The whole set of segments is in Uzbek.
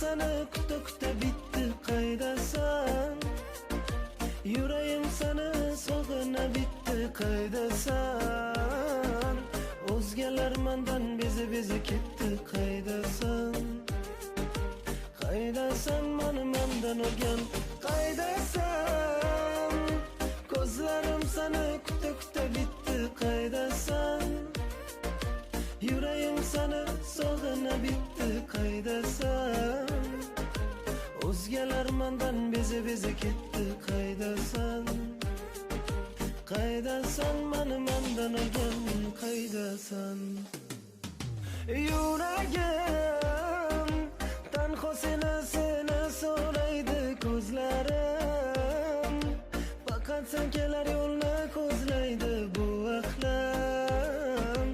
seni kuta kuta bitdi, qaydasan? Yuragim seni sog'ina bitdi, qaydasan? O'zgalar mendan bezi bezi ketdi, qaydasan? Qaydasan meni mendan olgan, qaydasan? Ko'zlarim seni kuta kuta bitdi, qaydasan? Yuragim seni sog'ina bitdi, qaydasan? O'zgalar mendan bezi bezi ketdi, qaydasan? Qaydasan meni mendan olgan, qaydasan? Yuragim tanho seni seni so'raydi, ko'zlarim faqat sen kelar yo'lni ko'zlaydi. Bu vaqtlar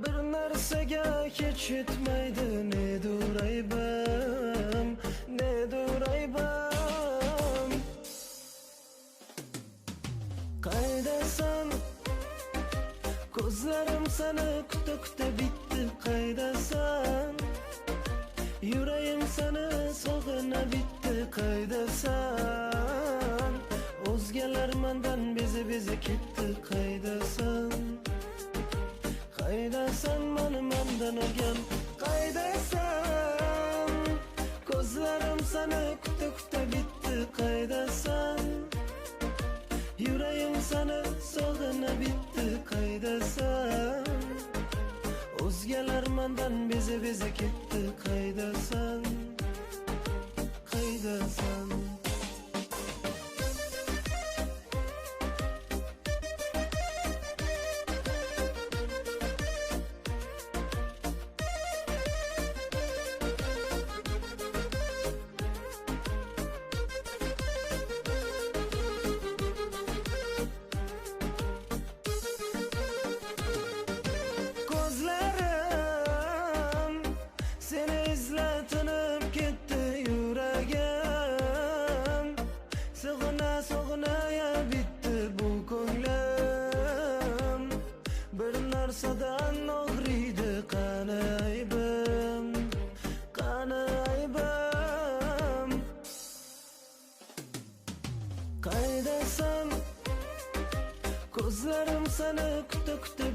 bir narsaga hech yetmaydi, nedur aybim, nedur aybim? Qaydasan? Ko'zlarim seni kuta kuta bitdi, qaydasan? Yuragim seni sog'ina bitdi, qaydasan? O'zgalar mendan bezi bezi ketdi, qaydasan? Qaydasan meni mendan olgan, qaydasan? Ko'zlarim seni kuta kuta bitdi, qaydasan? Yuragim seni sog'ina bitdi, qaydasan? O'zgalar mendan bezi bezi ketdi, qaydasan? Qaydasan? Ko'zlarim seni izlatinib ketdi, yuragim sig'ina sig'ina bitdi bu ko'nglim. Bir narsadan og'riydi, qani aybim, qani aybim? Qaydasan? Ko'zlarim seni kuta kuta